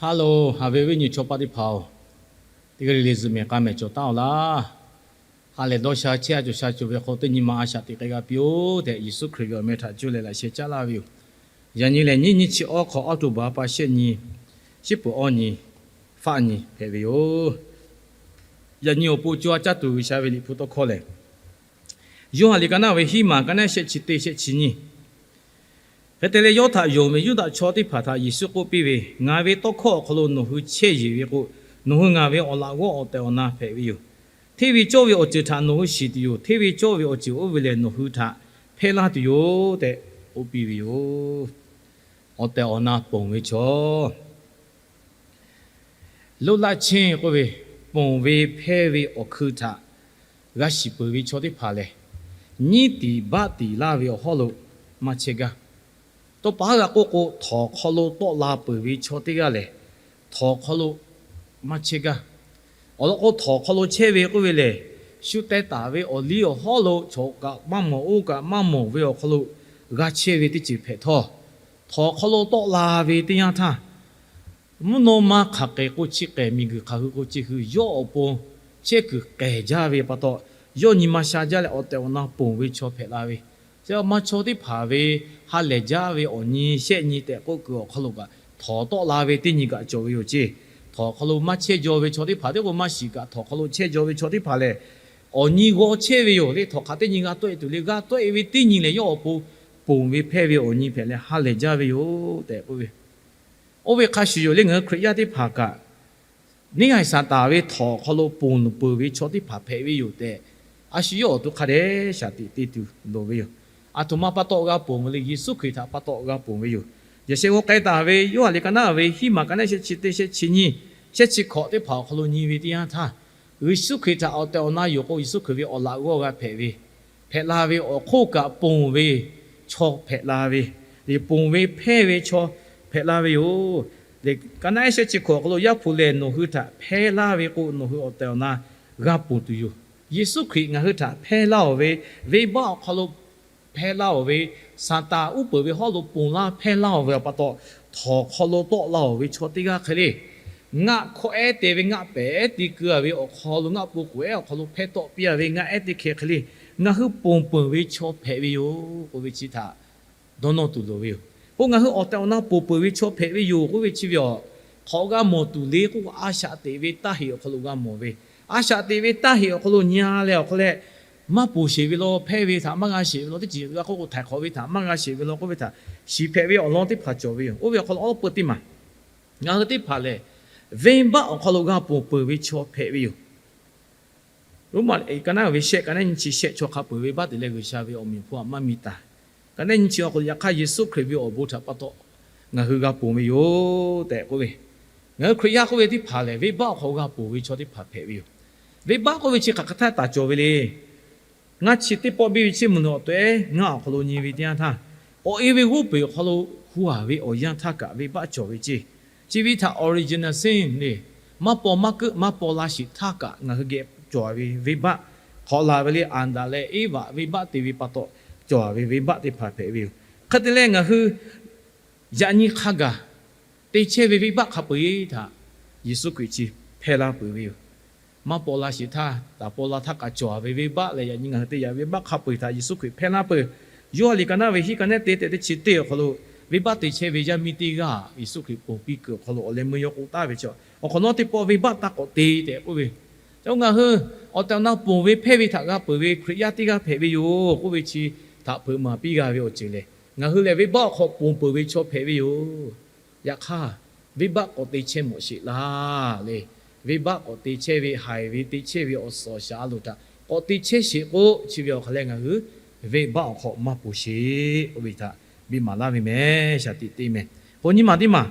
Hello, haꞈ ve awˬ viˉ awˬ nyi chaw paˆ teˇ hpaˍ-oˬ, teˇ g'aˇ le le zuhꞈ mehˍ k'a mehˍ cawˬ taˉ-oˬ laˇ. Ha lehˬ dawˇ sha chehˇ a cawˬ sha cawˬ ve hk'aw teˇ nyi ma a shaꞈ teꞈ k'ai g'a piˇ-oˆ tehꞈ, Yeˍsuˆ Hkriꞈ ve awˬ meh htaꞈ cuˇ leh laꞈ sheh caˉ laˇ ve yoˬ. Yaꞈ nyi lehˬ, nyiˇ nyiˇ chi awˉ hk'aw, October pa shehˆ nyi, shiˉ peuˍ awˇ nyi, faˆ nyi hpehꞈ ve yoˬ. Yaꞈ nyi awˬ pon co a caˇ tuˬ G'uiˬsha ve Liꞈ hpu tawˇ hkawˇ lehˬ, Yoˇhanˬ liꞈ ka naˆ ve hiˉ maˬ ka naˆ shehˆ chi teˇ shehˆ chi nyiˇ. Hk'e te leh, yawˇ htaꞈ yonˍ ve Yuˇdaꞈ chaw teˇ hpaˍ htaꞈ Yeˍsuˆ k'oˆ piˇ ve, Ngaˬ ve tawˇ hkawˇ awˬ hk'aw lo nawˬ hui chehˇ yeˬ ve k'o, nawˬ hui ngaˬ ve awˬ laꞈ g'awˇ awˬ tehˬ awˬ na hpehꞈ ve yoˬ. Hteˇ ve cawˇ ve awˬ ceuˬ htaꞈ nawˬ hui shiˍ tuˬ yoˬ. Hteˇ ve cawˇ ve awˬ ceuˬ oˇ ve lehˬ, nawˬ hui htaꞈ hpehˇ laˇ tuˬ yoˬ tehꞈ k'oˆ piˇ ve yoˬ. Awˬ tehˬ awˬ na ponˬ ve chaw, loˇ laˆ cheˇ k'oˆ ve, ponˬ ve hpehˇ ve awˬ hkui htaꞈ g'a shiˍ peuˬ ve chaw teˇ hpaˍ lehˬ, nyiˉ tiˍ baˆ tiˍ laˇ ve awˬ hawˉ lo maˇ chehˇ gaˇ. Tawˇ pa haˉ g'a k'oˆ k'o, htawnˍ hk'aw lo tawˆ la peuˬ ve chaw teˇ g'aˇ lehˬ, htawnˍ hk'aw lo maˇ chehˇ gaˇ. Awˬ lawn k'o, htawnˍ hk'aw lo chehˇ ve k'oˆ ve lehˬ, shu teh taˍ ve awˬ liˇ awˬ hawˉ lo chaw kaꞈ maˇ mawˬ, oˇ kaꞈ maˇ mawˬ ve awˬ hk'aw lo g'a chehˇ ve teˇ ceuˬ hpehꞈ htawˇ, htawnˍ hk'aw lo tawˆ la ve teˇ yanˇ htaˇ, mvuhˇ naw ma hk'aˬ k'ehˬ k'o chi k'ehˬ, miˬguiˬ hk'aˬ hui k'o chi hui, yawˇ awˬ pon chehˇ kuiˬ k'ehˬ jaˇ ve pa taw, yawˇ nyi ma sha jaˇ leh awˬ tehˬ awˬ na ponˬ ve chaw hpehꞈ la ve. Chi ma chaw teˇ hpaˍ ve ha lehˬ jaˇ ve awˬ nyi shehˆ nyi tehꞈ k'oˆ kuiˬ awˬ hk'aw lo kaꞈ, htawnˍ tawˆ la ve teˇ nyi kaꞈ cawˬ ve yoˬ ceˇ. Htawnˍ hk'aw lo maˇ chehˇ jaw ve chaw teˇ hpaˍ, teˇ k'o maˇ shiˍ kaꞈ htawnˍ hk'aw lo chehˇ jaw ve chaw teˇ hpaˍ lehˬ, awˬ nyi g'aw chehˇ ve yoˬ le. Htawnˍ hk'aˬ teˇ nyi g'a tawˆ e tuˬ le. G'a tawˆ e ve teˇ nyi lehˬ, yawˇ awˬ pon ponˬ ve hpehˇ ve awˬ nyi hpehꞈ leh ha lehˬ jaˇ ve yoˬ tehꞈ k'oˆ ve, oˇ ve hk'a shuˍ yoˬ le. Ngaˬ hui Hkriꞈ yaˇ teˇ hpaˍ kaꞈ, neˇ haiˬ Saˍtanˍ ve htawnˍ hk'aw lo ponˬ peuˬ ve chaw teˇ hpaˍ hpehꞈ ve yoˬ tehꞈ, a shu yawˇ awˬ to hk'a dehꞈ shaˍ tiꞈ te tuˬ loˍ ve yoˬ. Aˬ htoꞈ ma pa taw g'a ponˬ ve le. Yeˍsuˆ Hkriꞈ htaꞈ pa taw g'a ponˬ ve yoˬ. Yaꞈ sheh g'aw k'ai taˍ ve Yoˇhanˬ liꞈ ka naˆ ve hiˉ maˬ ka naˆ shehˆ chi teˇ shehˆ chi nyiˇ, shehˆ chi hkawꞈ teˇ hpaˍ awˬ hk'aw lo nyi ve teˇ yanˇ htaˇ, Yeˍsuˆ Hkriꞈ htaꞈ awˬ tehˬ awˬ na yonˍ k'o, Yeˍsuˆ Hkriꞈ ve awˬ laꞈ g'awˇ g'a hpehꞈ ve, hpehꞈ la ve awˬ hk'oˆ kaꞈ ponˬ ve chaw hpehꞈ la ve, ponˬ ve hpehˇ ve chaw hpehꞈ la ve yoˬ. Ka naˆ ehˉ shehˆ chi hkawꞈ awˬ hk'aw lo, Yaˇ hpu lehˬ nawˬ hui htaꞈ hpehˇ laˇ ve k'o, nawˬ hui awˬ tehˬ awˬ na g'a ponˬ tuˬ yoˬ. Yeˍsuˆ Hkriꞈ ngaˬ hui htaꞈ hpehˇ laˇ-oˬ ve, venˇbaˆ awˬ hk'aw lo hpehˇ laˇ-oˬ ve, Saˍtanˍ uˉ peunˍ ve hawˉ lo ponˬ laˇ hpehˇ laˇ-oˬ ve pa taw, htawnˍ hk'aw lo tawˆ la-oˬ ve chaw teˇ g'aˇ hk'e le. Ngaˆ hkawˇ ehˉ te ve, ngaˆ pehˍ ehˉ te keu-a ve awˬ hk'aw lo, ngaˆ po k'oˍ ehˉ awˬ hk'aw lo hpehˇ tawˆ piˇ-a ve ngaˆ ehˉ teˇ hkeh hk'e le, ngaˬ hui ponˬ peuˬ ve chaw hpehꞈ ve yoˬ k'oˆ ve chi htaꞈ dawˇ nawˇ tuˬ loˍ ve yoˬ. K'o, ngaˬ hui awˬ tehˬ awˬ na ponˬ peuˬ ve chaw hpehꞈ ve yoˬ k'oˆ ve chi ve aˬ, hk'awꞈ g'a mawˬ tuˬ le k'oˆ k'o, a shaꞈ teꞈ ve taˇ heꞈ awˬ hk'aw lo g'a mawˬ ve, a shaꞈ teꞈ ve taˇ heꞈ awˬ hk'aw lo nyi-a leh awˬ hk'aw leh, maˇ ponˬ sheˍ ve law, hpehˇ ve htaꞈ maˇ g'a sheˍ ve law, teˇ ceuˬ g'a k'oˆ k'o, htaiˍ hk'awꞈ ve htaꞈ maˇ g'a sheˍ ve law k'oˆ ve htaꞈ shiˍ hpehꞈ ve awˬ lawn teˇ hpaˍ cawˬ ve yoˬ. Oˇ ve awˬ hk'aw lo awˉ lawˉ peu teˇ maˬ, ngaˬ hui teˇ hpaˍ lehˬ, venˇbaˆ awˬ hk'aw lo g'a ponˬ peuˬ ve chaw hpehꞈ ve yoˬ. Roˉmaꞈ ka naˆ ve shehˆ, ka naˆ nyiˇ chi shehˆ, chaw hk'a peu-eˬ ve venˇbaˆ te leh G'uiˬsha ve awˬ meꞈ awˬ hponˇ htaꞈ maˇ mi taˍ. Ka naˆ nyiˇ chi awˬ hk'aw lo yaꞈ hk'aˇ Yeˍsuˆ Hkriꞈ ve awˬ bon htaꞈ pa taw ngaˬ hui g'a ponˬ ve yoˬ tehꞈ k'oˆ ve, ngaˬ hui Hkriꞈ yaˇ k'oˆ ve teˇ hpaˍ lehˬ, venˇbaˆ awˬ hk'aw g'a ponˬ ve chaw teˇ hpaˍ hpehꞈ ve yoˬ. Venˇbaˆ k'oˆ ve chi hk'aˬ hk'e htaˇ taˍ cawˬ ve le. Ngaˇ chi teˇ pawˆ biˇ ve Chiˇ mvuhˬ awˬ tehˬ ngaˇ awˬ hk'aw lo nyi ve teˇ yanˇ htaˇ, awˬ e ve g'oˇ peˬ awˬ hk'aw lo hu-a ve awˬ yanˇ htaˇ kaꞈ venˇbaˆ cawˬ ve ceˇ. Chi ve htaꞈ original sin le, maˇ paw maˇ keuˆ maˇ paw la shiˍ htaˇ kaꞈ ngaˬ hui geh cawˬ ve venˇbaˆ hk'awꞈ la ve le. Aˍdanˍ leh Eˇvaꞈ venˇbaˆ te ve pa taw cawˬ ve venˇbaˆ teˇ hpaˍ hpehꞈ ve yoˬ. Hk'e te leh ngaˬ hui yaꞈ nyi hk'a gaˬ te chehˇ ve venˇbaˆ hk'a peu-eˬ htaꞈ Yeˍsuˆ Hkriꞈ chi hpehˇ laˇ peuˬ ve yoˬ. Maˇ paw la shiˍ htaˇ, taˍ paw la htaˇ kaꞈ cawˬ ve venˇbaˆ lehˬ, yaꞈ nyi ngaˬ hui te yaꞈ venˇbaˆ hk'a peu-eˬ htaꞈ Yeˍsuˆ Hkriꞈ hpehˇ laˇ peuˬ. Yoˇhanˬ liꞈ ka naˆ ve hiˉ, ka naˆ te tehꞈ teˇ chi teˇ awˬ hk'aw lo, venˇbaˆ te chehˇ ve yaˇ miˇ teˇ g'aˇ Yeˍsuˆ Hkriꞈ ponˬ piˇ kuiˬ awˬ hk'aw lo awˬ leh meuˇ yawˇ k'oˆ taˍ ve chi, awˬ hk'awꞈ nawˉ teˇ pawˆ venˇbaˆ taˇ k'awꞈ te tehꞈ k'oˆ ve, ngaˬ hui awˬ tehˬ awˬ na ponˬ ve hpehˇ ve htaꞈ g'a peuˬ ve Hkriꞈ yaˇ teˇ g'aˇ hpehꞈ ve yoˬ k'oˆ ve chi htaꞈ hpeuꞈ maˍ piˇ g'a ve awˬ ceuˬ lehˬ, ngaˬ hui lehˬ venˇbaˆ awˬ hk'aw ponˬ peuˬ ve chaw hpehꞈ ve yoˬ. Yaꞈ hk'aˇ, venˇbaˆ k'awꞈ te chehˇ mawˬ sheˍ laˇ le. Venˇbaˆ k'awꞈ te chehˇ ve, haiˬ ve te chehˇ ve awˬ suhˍ awˬ shaˍ a loˍ htaꞈ k'awꞈ te chehˇ sheˍ k'o, chi ve awˬ hk'aw leh ngaˬ hui venˇbaˆ awˬ hk'aw maˇ ponˬ sheˍ k'oˆ ve htaꞈ biˇ maˍ laˇ ve mehˍ. Shaˍ tiꞈ te mehˍ. K'o nyi maˬ teˇ maˬ,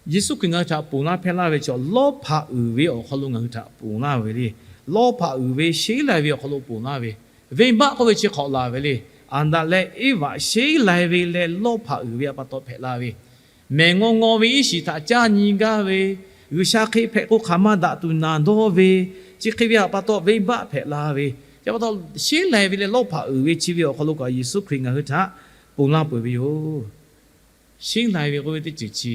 Yeˍsuˆ Hkriꞈ ngaˬ hui htaꞈ ponˬ laˇ hpehˇ laˇ ve chi lawˇ hpaꞈ uiˍ ve awˬ hk'aw lo ngaˬ hui htaꞈ ponˬ laˇ ve le. Lawˇ hpaꞈ uiˍ ve sheˉ lai ve awˬ hk'aw lo ponˬ laˇ ve, venˇbaˆ k'oˆ ve chi hk'awꞈ laˬ ve le. Aˍdanˍ leh Eˇvaꞈ sheˉ lai ve leh lawˇ hpaꞈ uiˍ ve pa taw hpehꞈ la ve, mehˬ ngaw ngaw ve iˉ shiˍ htaꞈ caˇ nyi gaˇ ve, G'uiˬsha hk'e hpehꞈ k'o hk'aˬ ma daꞈ tuˬ naˍ dawˇ ve, chi hk'e ve pa taw venˇbaˆ hpehꞈ la ve, chi pa taw sheˉ lai ve leh lawˇ hpaꞈ uiˍ ve chi ve awˬ hk'aw lo kaꞈ Yeˍsuˆ Hkriꞈ ngaˬ hui htaꞈ ponˬ laˇ peuˬ ve yoˬ. Sheˉ lai ve k'oˆ ve teˇ ceuˬ chi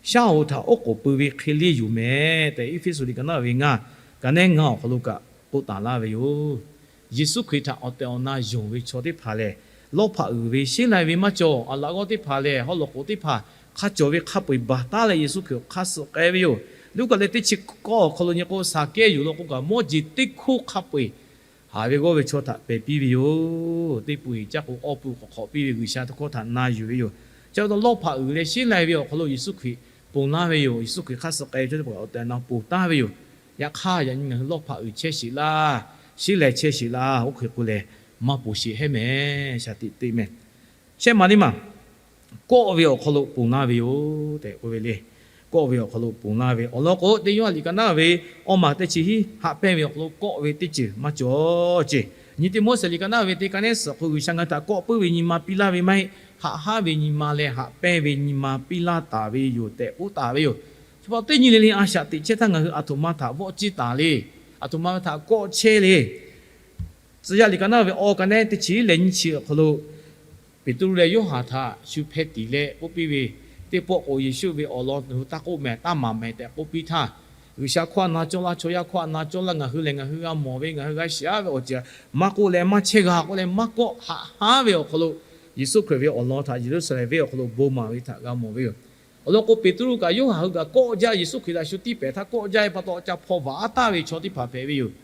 shaˉ hoꞈ htaꞈ oˉ k'oˍ pui ve hk'e le yoˬ mehˍ tehꞈ, Eˇfeˇsuꞈ liꞈ ka naˉ ve ngaˇ, ka neˉ ngaˇ awˬ hk'aw lo kaꞈ k'oˆ taˍ laˇ ve yoˬ. Yeˍsuˆ Hkriꞈ htaꞈ awˬ tehˬ awˬ na yonˍ ve chaw teˇ hpaˍ lehˬ, lawˇ hpaꞈ uiˍ ve sheˉ lai ve maˇ cawˬ. Aˬ laꞈ g'awˇ teˇ hpaˍ lehˬ, haw loꞈ k'oˍ teˇ hpaˍ hk'a cawˬ ve hk'a peu-eˬ baˬ taˉ leh Yeˍsuˆ Hkriꞈ awˬ hk'aˇ suh k'ai ve yoˬ. Luˉkaꞈ leh teˇ chi k'awˇ awˬ hk'aw lo nyi k'o, Saˍkehˇ yuˬ law k'o kaꞈ, mawˇ jeˬ teˇ hkoˇ hk'a peu-eˬ haˍ ve g'awˇ ve chaw htaꞈ pehˬ piˇ ve yoˬ. Teˇ pui caˇ k'o awˇ pui k'awꞈ hk'awꞈ piˇ ve G'uiˬsha tawˇ hkawˇ htaꞈ na yuˬ ve yoˬ. Chi pa taw lawˇ hpaꞈ uiˍ leh sheˉ lai ve awˬ hk'aw lo Yeˍsuˆ Hkriꞈ ponˬ laˇ ve yoˬ. Yeˍsuˆ Hkriꞈ hk'aˇ suh k'ai ve chaw teˇ hpaˍ awˬ tehˬ awˬ na ponˬ taˍ ve yoˬ. Yaꞈ hk'aˇ, yaꞈ nyi ngaˬ hui lawˇ hpaꞈ uiˍ chehˇ sheˍ laˇ, sheˉ lai chehˇ sheˍ laˇ, oˇ hk'e k'o lehˬ, maˇ ponˬ sheˍ hehˉ mehˍ, shaˍ tiꞈ teˇ mehˍ. Shehˆ maˬ teˇ maˬ, kawˆ ve awˬ hk'aw lo ponˬ laˇ ve yoˬ tehꞈ k'oˆ ve le. Kawˆ ve awˬ hk'aw lo ponˬ laˇ ve awˬ lawn k'o, teˇ Yoˇhanˬ liꞈ ka naˉ ve awˇ maˬ teˇ chi hiˉ haꞈ pehnˇ ve awˬ hk'aw lo kawˆ ve teˇ ceuˬ maˇ cawˬ ce. Nyi teˇ Moˉseˍ liꞈ ka naˉ ve teˇ ka neˉ suhˍ k'o, G'uiˬsha ngaˬ hui htaꞈ kawˆ puiˉ ve nyi ma piˇ laˇ ve maˇ heˆ. Haꞈ haˉ ve nyi ma leh haꞈ pehnˇ ve nyi ma piˇ laˇ taˍ ve yoˬ tehꞈ k'oˆ taˍ ve yoˬ. Chi pa teˇ nyi le le a shaꞈ teꞈ chehˇ htaˇ ngaˬ hui aˬ htoꞈ ma htaꞈ vawˆ ciˇ taˍ le. Aˬ htoꞈ ma htaꞈ kawˆ chehˇ le. Tcuh yaˇ liꞈ ka naˉ ve awˇ ka neˉ teˇ chi leh nyiˇ chi awˬ hk'aw lo, Peˍtruˆ leh Yoˇhanˬ htaꞈ shu hpeh tiˍ leh k'oˆ piˇ ve, teˇ pawˆ k'o Yeˍsuˆ ve awˬ lawn nawˬ hui taˇ k'oˆ mehˍ taˇ maˍ mehˍ tehꞈ k'oˆ piˇ htaˇ, G'uiˬsha hkawˇ a na cawˇ laˇ, chaw yaˇ hkawˇ a na cawˇ laˇ, ngaˬ hui lehˬ ngaˬ hui g'a mawˬ ve, ngaˬ hui g'a shiˍ aˉ ve awˬ ceuˬ maˇ k'oˆ leh maˇ chehˇ g'a k'oˆ leh maˇ kawˆ haꞈ haˉ ve awˬ hk'aw lo, Yeˍsuˆ Hkriꞈ ve awˬ lawn htaꞈ Yeˍruˆsaˍlehnˍ venˇ awˬ hk'aw lo bon maˍ ve htaꞈ g'a mawˬ ve yoˬ. Awˬ lawn k'o, Peˍtruˆ kaꞈ Yoˇhanˬ hui kaꞈ kawˆ jaˇ, Yeˍsuˆ Hkriꞈ htaꞈ shu tiˇ pehˍ htaˇ kawˆ jaˇ ve pa taw, ca hpaw vaꞈ aˉ taˍ ve chaw teˇ hpaˍ hpehꞈ ve yoˬ.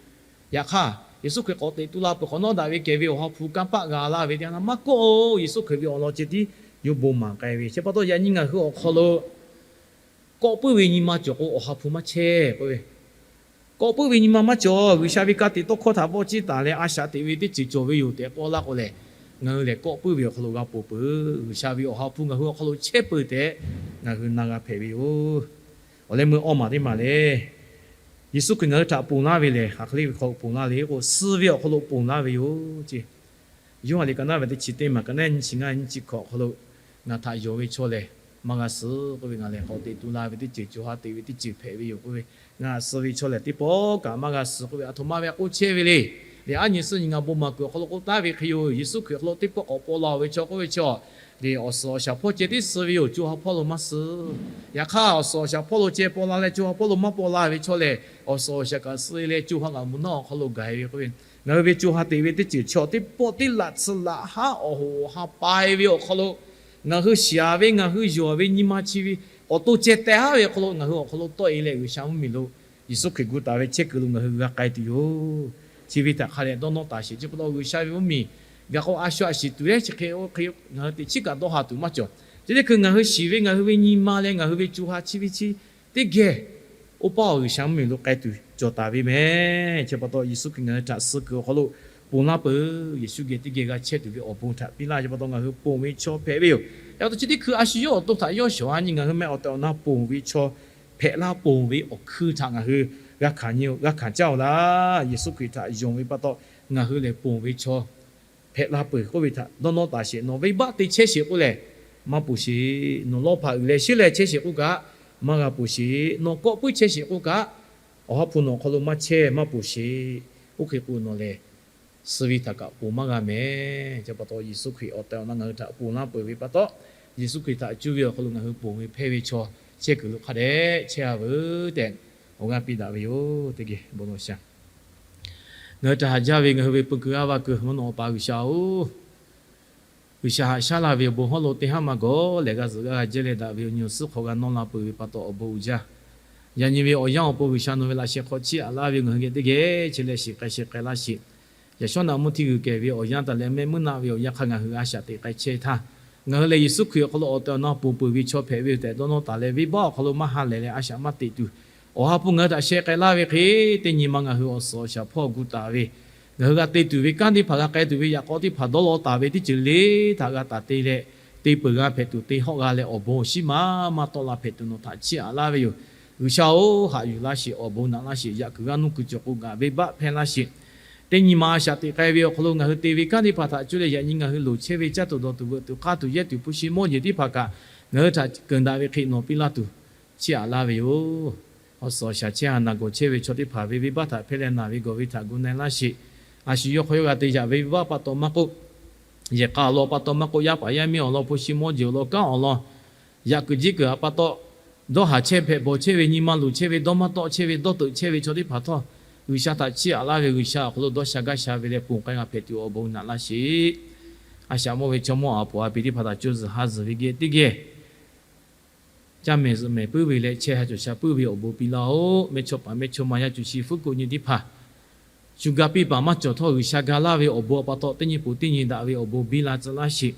Yaꞈ hk'aˇ, Yeˍsuˆ Hkriꞈ k'awꞈ teꞈ tu la peuˬ hk'awꞈ nawˉ daꞈ ve kehˬ ve Awˬ ha hpu kanˇ paˆ g'a laˇ ve teˇ yanˇ maˇ kawˆ-oˬ. Yeˍsuˆ Hkriꞈ ve awˬ lawn ceh tiˉ yawˇ bon maˍ k'ai ve. Chi pa taw yaꞈ nyi ngaˬ hui awˬ hk'aw lo kawˆ puiˉ ve nyi ma cawˬ k'o, Awˬ ha hpu maˇ chehˇ k'oˆ ve, kawˆ puiˉ ve nyi ma maˇ cawˬ. G'uiˬsha ve ka tiꞈ tawˇ hkawˇ htaꞈ vawˆ ciˇ taˍ leh a shaꞈ teꞈ ve teˇ ceuˬ cawˬ ve yoˬ tehꞈ k'oˆ laˇ k'o lehˬ, ngaˬ hui lehˬ kawˆ puiˉ ve awˬ hk'aw lo g'a ponˬ peuˬ. G'uiˬsha ve Awˬ ha hpu ngaˬ hui awˬ hk'aw lo chehˇ peuˬ tehꞈ ngaˬ hui na g'a hpehꞈ ve yoˬ. Awˬ leh meuˇ awˇ maˬ teˇ maˬ le, Yeˍsuˆ Hkriꞈ ngaˬ hui htaꞈ ponˬ laˇ ve lehˬ, hk'aˬ hk'e le ve hk'aw lo ponˬ laˇ le k'o, suh ve awˬ hk'aw lo ponˬ laˇ ve yoˬ ce. Yoˇhanˬ liꞈ ka naˉ ve teˇ chi teˇ maˬ ka neˉ nyiˇ chi ngaˇ nyiˇ chi hkawꞈ awˬ hk'aw lo, ngaˬ htaꞈ yonˍ ve chaw lehˬ maˇ g'a suh k'oˆ ve, ngaˬ lehˬ k'awꞈ teꞈ tu la ve teˇ ceuˬ, co ha teꞈ ve teˇ ceuˬ hpehꞈ ve yoˬ k'oˆ ve, ngaˬ suh ve chaw lehˬ teˇ pawˆ kaꞈ maˇ g'a suh k'oˆ ve, aˬ htoꞈ ma ve k'oˆ chehˇ ve le. Lehˬ, aˉ nyi suhˉ nyi ngaˬ bon maˍ kuiˬ awˬ hk'aw lo k'oˆ taˍ ve hk'e yoˬ. Yeˍsuˆ Hkriꞈ awˬ hk'aw lo teˇ pawˆ k'awꞈ paw la-oˬ ve chaw k'oˆ ve chaw, lehˬ, awˬ suhˍ awˬ shaˍ hpawˇ ceh tiˉ suh ve yoˬ. Co ha hpawˇ lo maˇ suh. Yaꞈ hk'aˇ, awˬ suhˍ awˬ shaˍ hpawˇ lo ceh paw la leh co ha hpawˇ lo maˇ paw la ve chaw lehˬ, awˬ suhˍ awˬ shaˍ kaꞈ suh leh co ha kaꞈ mvuhˇ naw awˬ hk'aw lo gaˬ-e ve k'oˆ ve, ngaˬ hui ve co ha teꞈ ve teˇ ceuˬ chaw teˇ pawˆ teˇ laꞈ tsuhˇ laꞈ haˉ awˬ hoꞈ awˬ ha pai ve awˬ hk'aw lo, ngaˬ hui shiˍ-a ve, ngaˬ hui yonˍ-a ve nyi ma chi ve awˬ to ceh teh haˉ ve awˬ hk'aw lo ngaˬ hui awˬ hk'aw lo tawˆ-e leh, G'uiˬsha mvuhˇmiˬ lo Yeˍsuˆ Hkriꞈ gu taˍ ve chehˇ kuiˬ lo ngaˬ hui g'a k'ai tuˬ yoˬ. Chi ve htaꞈ hk'a dehꞈ dawˇ nawˇ taˍ sheˍ. Chi pa taw G'uiˬsha ve mvuhˇmiˬ gaˬ k'o a shu a shiˍ tuˬ leh chi hk'e oˇ hk'e ngaˬ hui teꞈ chiˉ kaꞈ dawˇ ha tuˬ maˇ cawˬ. Chi teˇ hkui ngaˬ hui shiˍ ve, ngaˬ hui ve nyi ma leh ngaˬ hui ve co ha chi ve chi teˇ geh oˇ paˆ awˬ G'uiˬsha mvuhˇmiˬ lo k'ai tuˬ cawˬ taˍ ve mehˍ. Chi pa taw Yeˍsuˆ Hkriꞈ ngaˬ hui htaꞈ suh kuiˬ awˬ hk'aw lo ponˬ laˇ peuˬ. Yeˍsuˆ geh teˇ geh g'a chehˇ tuˬ ve awˬ bon htaꞈ piˇ laˇ. Chi pa taw ngaˬ hui ponˬ ve chaw hpehꞈ ve yoˬ. Yaꞈ pa taw chi teˇ hkui a shu yawˇ awˬ to htaꞈ yawˇ shawˍ-a nyi ngaˬ hui meh awˬ tehˬ awˬ na ponˬ ve chaw hpehꞈ laˇ. Ponˬ ve awˬ hkui htaꞈ ngaˬ hui g'a hkanˍ nyi, g'a hkanˍ caˇ-oˬ laˇ. Yeˍsuˆ Hkriꞈ htaꞈ yonˍ ve pa taw ngaˬ hui lehˬ ponˬ ve chaw hpehꞈ la peuˬ k'oˆ ve htaꞈ dawˇ nawˇ taˍ sheˍ. Nawˬ venˇbaˆ te chehˇ sheˍ k'oˆ lehˬ, maˇ ponˬ sheˍ. Nawˬ lawˇ hpaꞈ uiˍ leh sheˉ leh chehˇ sheˍ k'oˆ kaꞈ, maˇ g'a ponˬ sheˍ. Nawˬ kawˆ puiˉ chehˇ sheˍ k'oˆ kaꞈ, Awˬ ha hpu nawˬ awˬ hk'aw lo maˇ chehˇ, maˇ ponˬ sheˍ. Oˇ hk'e k'o nawˬ lehˬ suh ve htaꞈ kaꞈ ponˬ maˇ g'a mehˍ. Chi pa taw Yeˍsuˆ Hkriꞈ awˬ tehˬ awˬ na ngaˬ hui htaꞈ ponˬ laˇ peuˬ ve pa taw, Yeˍsuˆ Hkriꞈ htaꞈ cuˇ ve awˬ hk'aw lo ngaˬ hui ponˬ ve hpehˇ ve chaw chehˇ kuiˬ lo hk'a dehꞈ chehˇ-a veuˬ tehꞈ awˬ g'aˇ piˇ daꞈ ve yoˬ. Teˇ geh bon lawˬ sha. Ngaˬ hui htaꞈ haꞈ jaˇ ve ngaˬ hui ve peu kuiˬ g'aˇ va kuiˬ mvuhˇ naw Awˬ pa G'uiˬsha-oˬ, G'uiˬsha haꞈ shaˉ la ve awˬ bon hawˉ lo teˇ haˉ maˇ gawˬ lehˬ g'a zuhꞈ g'a g'a jehˇ leh daꞈ ve awˬ nyi awˬ suhˉ hk'aw g'a nawˇ la peuˬ ve pa taw awˬ bon uiˍ jaˇ. Yaꞈ nyi ve awˬ yanˇ awˬ pon G'uiˬsha nawˬ ve laꞈ sheh hk'aw chiˇ aꞈ laˇ ve ngaˬ hui geh teˇ geh chehˇ leh shiˍ k'ai sheh k'ai laˇ sheˍ. Yaꞈ shawˉ naꞈ mvuhˇ htiˇ g'uiˬ kehˬ ve awˬ yanˇ taˍ leh mehˆ muiˉ naˆ ve awˬ yanˇ hk'a ngaˬ hui a shaꞈ teꞈ k'ai chehˇ htaˇ, ngaˬ hui lehˬ Yeˍsuˆ Hkriꞈ awˬ hk'aw lo awˬ tehˬ awˬ na ponˬ peuˬ ve chaw hpehꞈ ve yoˬ tehꞈ dawˇ nawˇ taˍ leh, venˇbaˆ awˬ hk'aw lo maˇ ha lehˬ leh a shaꞈ maˇ teꞈ tuˬ, Awˬ ha hpu ngaˬ hui htaꞈ sheh k'ai laˇ ve hk'e, teˇ nyi ma ngaˬ hui awˬ suhˍ awˬ shaˍ hpawˇ gu taˍ ve, ngaˬ hui g'a te tuˬ ve kanˉ teˇ hpaˍ, g'a k'ai tuˬ ve yaꞈ k'aw teˇ hpaˍ dawˇ law taˍ ve teˇ ceuˬ le htaꞈ g'a taˍ te leh, te peuˬ g'a hpehꞈ tuˬ te hawˆ g'a leh awˬ bon awˬ shinˉ maˇ maˇ tawˆ la hpehꞈ tuˬ nawˬ htaꞈ chiˇ aꞈ laˇ ve yoˬ. G'uiˬsha-oˬ, haꞈ yuˬ laˇ sheˍ, awˬ bon naꞈ laˇ sheˍ, yaꞈ kuiˬ g'aˇ nuˇ kuiˬ cawˬ k'o ngaˬ venˇbaˆ hpehˇ laˇ sheˍ. Teˇ nyi ma a shaꞈ teꞈ k'ai ve awˬ hk'aw lo ngaˬ hui te ve kanˉ teˇ hpaˍ htaꞈ cuˇ leh yaꞈ nyi ngaˬ hui loˍ chehˇ ve caˇ tuˬ dawˬ tuˬ veuꞈ tuˬ k'aˇ tuˬ yehˇ tuˬ hpu shi mawˇ jeˬ teˇ hpaˍ kaꞈ ngaˬ hui htaꞈ keunˍ daꞈ ve hk'e nawˬ piˇ laˇ tuˬ chiˇ aꞈ laˇ ve yoˬ. Awˬ suhˍ awˬ shaˍ chehˇ ha naˬ gawˬ chehˇ ve chaw teˇ hpaˍ ve venˇbaˆ htaꞈ hpehˇ leh naˬ ve gawˬ ve htaꞈ gu na-e laˇ sheˍ. A shu yawˇ hk'aw yawˇ g'a te yaꞈ ve venˇbaˆ pa taw maˇ k'oˆ, yehˬ k'a awˬ lawn pa taw maˇ k'oˆ, yaˇ paˍ yaˇ miˇ awˬ lawn, hpu shi mawˇ jeˬ awˬ lawn, kanˉ awˬ lawn, yaꞈ kuiˬ jiˇ kuiˬ pa taw dawˇ haˍ chehˇ hpehꞈ bawˬ chehˇ ve, nyi ma luˬ chehˇ ve, dawˇ maˇ tawˆ chehˇ ve, dawˇ teuꞈ chehˇ ve chaw teˇ hpaˍ htawˇ, G'uiˬsha htaꞈ chiˇ aꞈ laˇ ve G'uiˬsha awˬ hk'aw lo dawˇ sha gaˇ sha ve leh ponˬ k'ai g'a hpehꞈ tuˬ awˬ bon naꞈ laˇ sheˍ. A shaꞈ mawˇ ve chaw mawˇ aˬ poˍ a pi teˇ hpaˍ htaꞈ co zuhˬ ha zuhˬ ve geh teˇ geh, caˇ mehˍ zuhꞈ mehˍ puiˉ ve leh chehˇ ha cawˬ sha puiˉ ve awˬ bon piˇ laˇ-oˆ. Mehˇchawˇ paˍ mehˇchawˇma yaˇ co chi fuˉ ko nyi teˇ hpaˍ, shu ga piˇ paˍ maˇ cawˬ htawˇ, G'uiˬsha ga laˇ ve awˬ bon awˬ pa taw teˇ nyi poˍ teˇ nyi daꞈ ve awˬ bon biˇ la tcuh laˇ sheˍ.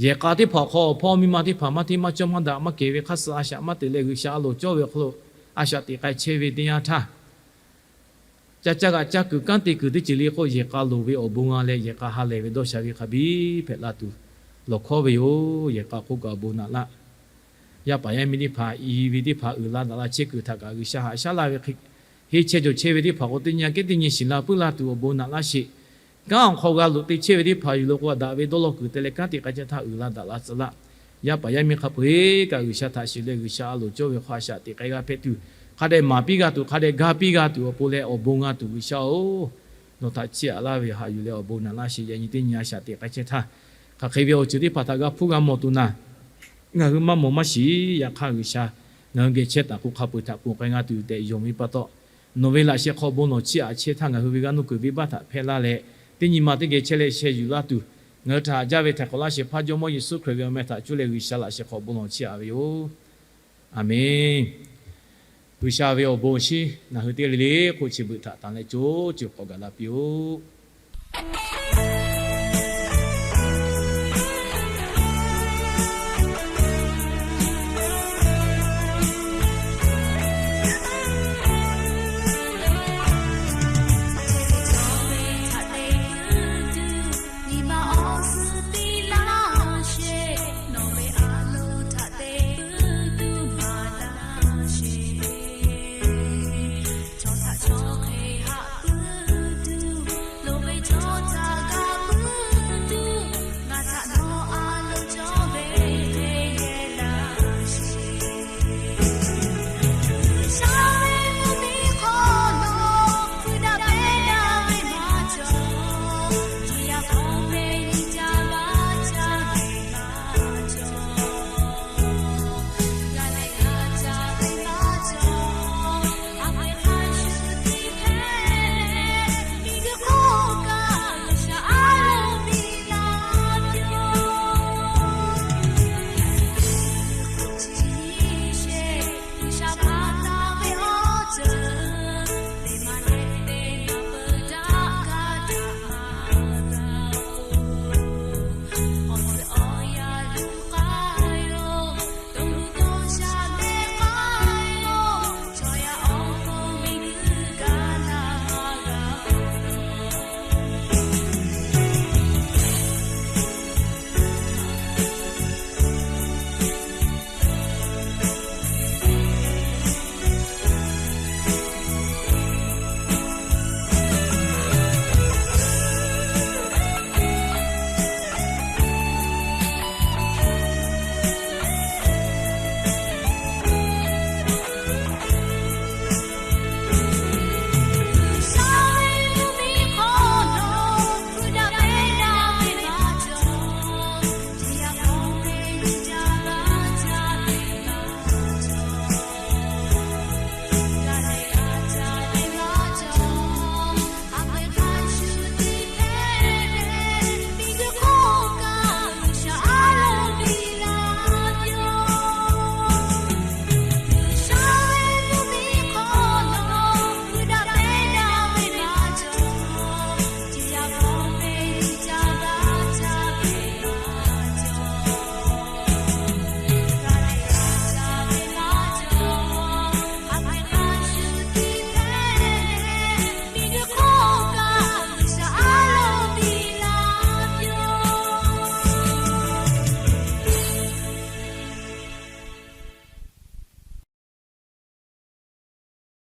Yehˬ k'a teˇ hpaˍ awˬ hk'aw awˬ hpawˇ miˇ ma teˇ hpaˍ maˇ hteˇ maˇ cawˇ maˇ daꞈ maˇ kehˬ ve hk'aˇ suh a shaꞈ maˇ te leh G'uiˬsha a loˍ cawˇ ve awˬ hk'aw lo a shaꞈ teꞈ k'ai chehˇ ve teˇ yanˇ htaˇ, ca caˇ g'aꞈ caˇ kuiˬ kanˉ te kuiˬ teˇ ceuˬ le k'o, yehˬ k'a loˍ ve awˬ bon g'a leh yehˬ k'a ha lehˬ ve dawˇ sha ve hk'a biˇ hpehꞈ la tuˬ lawˬ hkawˉ ve yoˬ. Yehˬ k'a hk'oˆ kaꞈ awˬ bon naꞈ laˇ. Yaˇ paˍ yaˇ miˇ teˇ hpaˍ, i ve teˇ hpaˍ uiˍ la daꞈ la chehˇ kuiˬ htaꞈ kaꞈ G'uiˬsha haꞈ shaˉ laˇ ve hk'e, henˇ chehˇ jawˬ chehˇ ve teˇ hpaˍ k'o, teˇ nyi kehˉ teˇ nyi shiˍ la puiˉ laˇ tuˬ awˬ bon naꞈ laˇ sheˍ. Kanˉ awˬ hk'aw g'a loꞈ te chehˇ ve teˇ hpaˍ yuˬ lo k'o, daꞈ ve dawˇ law kuiˬ te leh kanˉ te k'ai chehˇ htaˇ uiˍ la daꞈ la tcuh laˇ. Yaˇ paˍ yaˇ miˇ hk'a peu-eˬ kaꞈ G'uiˬsha htaꞈ shiˍ leh G'uiˬsha a loˍ cawˇ ve hk'aw a shaꞈ teꞈ k'ai g'a hpehꞈ tuˬ, hk'a dehꞈ maˍ piˇ g'a tuˬ, hk'a dehꞈ ga piˇ g'a tuˬ awˬ pon leh awˬ bon g'a tuˬ G'uiˬsha-oˬ, nawˬ htaꞈ chiˇ aꞈ laˇ ve haꞈ yuˬ leh awˬ bon naꞈ laˇ sheˍ. Yaꞈ nyi teˇ nyi a shaꞈ teꞈ k'ai chehˇ htaˇ, hk'aˬ hk'e ve awˬ ceuˬ teˇ hpaˍ htaꞈ g'a hpuˇ g'a mawˬ tuˬ naˍ, ngaˬ hui maˇ mawˬ maˇ shiˍ. Yaꞈ hk'aˇ G'uiˬsha ngaˬ hui geh chehˇ taˍ k'o, hk'a peu-eˬ htaꞈ ponˬ k'ai g'a tuˬ tehꞈ yonˍ ve pa taw, nawˬ ve laꞈ sheh hk'aw bon lawˬ chiˇ aꞈ chehˇ htaˇ, ngaˬ hui ve g'aˇ nuˇ kuiˬ venˇbaˆ htaꞈ hpehˇ laˇ leh, teˇ nyi ma teˇ geh chehˇ leh sheh yuˬ laˇ tuˬ, ngaˬ hui htaꞈ haꞈ jaˇ ve Htaiˍ hk'awꞈ laˇ shehˍ hpaˇ Jawˇmawˇ Yeˍsuˆ Hkriꞈ ve awˬ meh htaꞈ cuˇ leh G'uiˬsha laꞈ sheh hk'aw bon lawˬ chiˇ aꞈ ve yoˬ. Aˬmenˍ. G'uiˬsha ve awˬ bon awˬ shinˉ ngaˬ hui teˇ g'aˇ le le hk'oˆ chi beuꞈ htaꞈ tanˬ leh co ceuˬ k'awꞈ gaˬ la piˇ-oˆ.